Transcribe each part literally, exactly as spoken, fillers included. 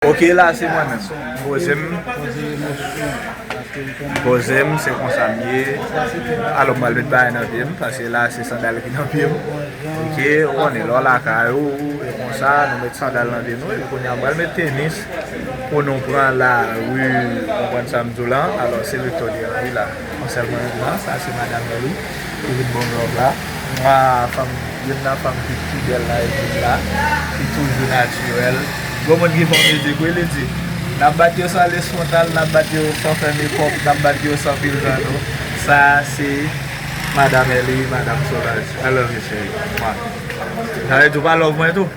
Ok, la se mwen menm. M poze m. M poze m, se konsa m ye. Alò, m pral met bagay nan pye m, paske la se sandal ki nan pye m. Ok, ou konnen, lè w lakay ou, e konsa, nou met sandal nan pye nou, epi kounye a, m pral met tenis pou nou pran lari, w konprann sa m di w la? Alò, se Victor Deranvi la. Yon sèl mwen menm nan, sa se madanm mwen wi, ki vin ban m love la. Mwa, fanm, youn nan fanm ki pi bèl nan ekip la, ki toujou natirèl. Gon moun ki fè yon mizik wi, li di, n ap bat yo san les frontal, n ap bat yo san fè mekòp, n ap bat yo san pil zanno. Sa se madanm Ellie, madanm Solange. I love you, chérie. Mwa. Sa vle di w pa love mwen tou?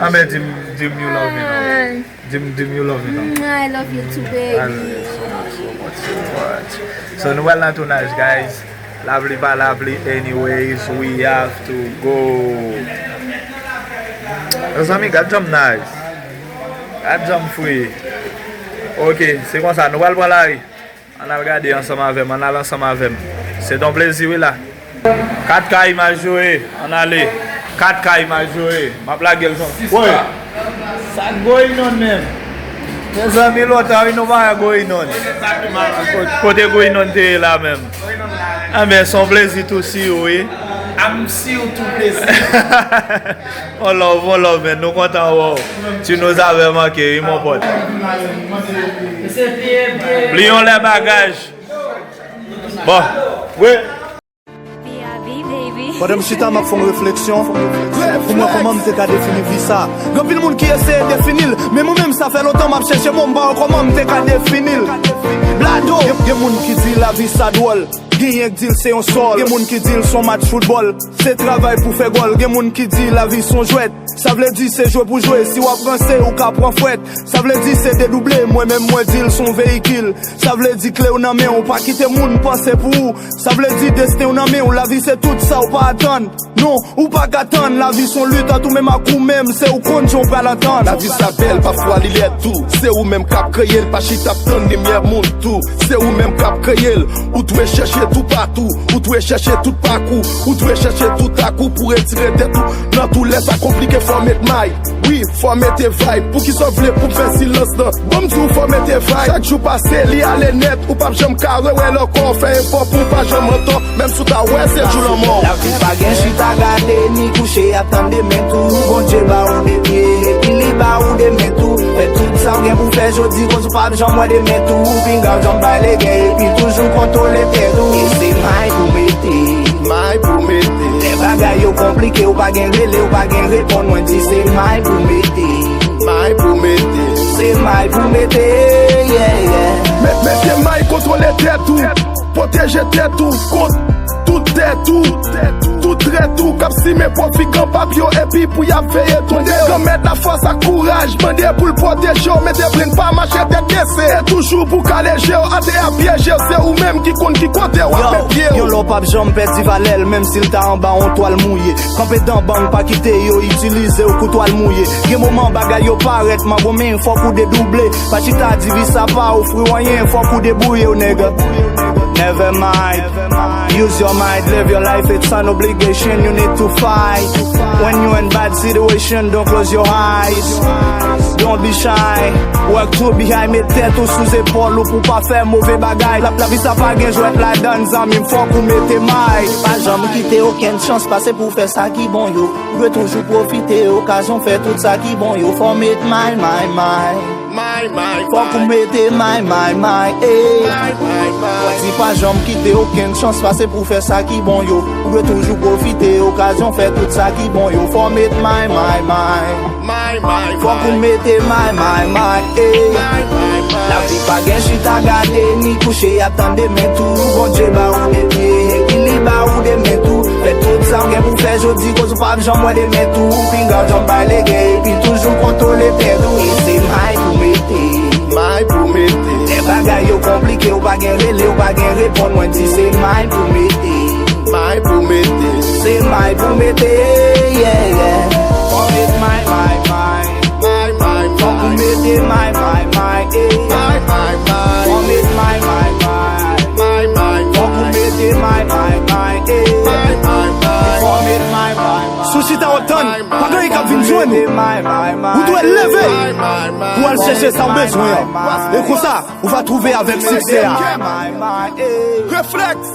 Anben, di m, di m you love me non. Di m, di m you love me non. Mwah, I love you too, baby. I love you so much, so much, so much. So, nou pral nan tounaj, guys. Lapli pa lapli, anyways, we have to go. Mezanmi, gad jan m nice. Gad jan m fre. Ok, se konsa, nou pral pran lari. Ann al gade ansanm avè m, ann al ansanm avè m. Se t on plezi wi la. Kat K imaj yo ye, ann ale. Kat K imaj yo ye, m ap lage l jan. Woy! Sa Goyinon menm? Mezanmi, lontan wi nou pa wè Goyinon. Kote Goyinon te ye la menm? Anben, se yon plezi tou si ou wi. I'm see you too plezi. On love, on love, men nou kontan wè w. Tu nous avais manqué, wi, mon pote. Plions les bagages. Bon, wi. Pandan m chita, m ap fè yon refleksyon pou m wè kòman m te ka defini vi sa. Gen anpil moun ki eseye defini l, men mwen menm, sa fè lontan m ap chèche mo, m pa wè kòman m te ka defini l. Blado! Gen, gen moun ki di lavi sa dwòl. Genyen k di l se yon sòl. Gen moun ki di l s on match foutbòl. Se travay pou fè gòl. Gen moun ki di lavi s on jwèt. Sa vle di se jwe pou jwe. Si w ap ranse, ou ka pran fwèt. Sa vle di se dedouble. Mwen menm, mwen di l s on veyikil. Sa vle di kle w nan men w. Pa kite moun panse pou ou. Sa vle di desten w nan men w. Lavi se tout sa w pa atann. Non, ou pa ka tann, lavi s on lit ant ou menm ak ou menm, se ou konn jan w pral antann. Lavi sa bèl, pafwa li lèd tou. Se ou menm k ap kreye l, pa chita ap tann limyè moun tou. Se ou menm k ap kreye l, ou dwe chèche toupatou, ou dwe chèche tout pakou, ou dwe chèche tout akou pou retire tèt ou nan tou lè sa konplike, fò w met may. Wi, fò w mete vibe. Poukisa w vle pou m fè silans nan? Ban m di w fò w mete vibe. Chak jou pase, li ale nèt. Ou p ap janm ka rewè l ankò. Fè efò pou w pa janm antò. Menm si w ta wè se jou lanmò w. Lavi pa gen chita gade, ni kouche ap tann demen tou. Bondye ba ou de pye, epi li ba ou de men tou. Fè tout sa w gen pou fè jodi, koz ou p ap janm wè demen tou. Pinga w janm bay legen, epi toujou kontwole tèt ou. E se may pou mete. May pou mete. Lè bagay yo konplike, ou pa gen rele, ou pa gen reponn, mwen di se may pou mete. May pou mete. Se may pou mete, yeah, yeah. Met, mete may, kontwole tèt ou. Pwoteje tèt ou kont tout tèt ou. Tout trèt ou k ap simen pwòp figan pap yo, epi pou y ap veye tou. Mande Granmèt lafòs ak kouraj, mande pou l pwoteje w, mete plen pa mache tèt kese. E toujou pou kale je w, atè ap pyeje w, se ou menm ki konn ki kote w ap met pye w. Yon lò p ap janm pèdi valè l, menm si l ta anba yon twal mouye. Kanpe dan bang, pa kite yo itilize w kou twal mouye. Gen moman bagay yo parèt magoumen, fòk ou dedouble. Pa chita di vi sa pa ofri w anyen, fòk ou debouye w, nèg. Never mind. Use your mind, live your life, it's an obligation, you need to fight. When you in bad situation, don't close your eyes. Don't be shy. Work to be high, met tèt ou sou zepòl ou pou pa fè move bagay. La, lavi sa pa gen jwèt ladan, zanmi m, fòk ou mete may. Pa janm kite okenn chans pase pou fè sa ki bon yo. Ou dwe toujou pwofite okazyon fè tout sa ki bon yo. Fò w met may, may, may. May, may, fòk ou mete may, may, may, ey. May, may, may. Di pa janm kite okenn chans pase pou fè sa ki bon yo. Ou dwe toujou pwofite okazyon fè tout sa ki bon yo. Fò w met may, may, may. May, may, fòk ou mete may, may, may, ey. May, may, may. Lavi pa gen chita gade, ni kouche ap tann demen tou. Bondye ba ou de pye, epi li ba ou de men tou. Fè tout sa w gen pou fè jodi, koz ou p ap janm wè demen tou. Pinga w janm bay legen, epi toujou kontwole tèt ou. E se may pou mete. May pou mete. Lè bagay yo konplike, ou pa gen rele, ou pa gen reponn, mwen di se may pou mete. May pou mete. Se may pou mete, yeah, yeah. Fò w met may, may, may. May, may, may. Fòk ou mete may, may, may, ey. May, may, may. Fò w met may, may, may. May, may, may. Fòk ou mete may, may, may, ey. May, may, may. Fò w met may, may, may. Si w chita w ap tann, pa gen anyen k ap vin jwenn ou. Ou dwe leve pou al chèche sa w bezwen an. E konsa, ou va twouve avèk siksè a. Reflèks.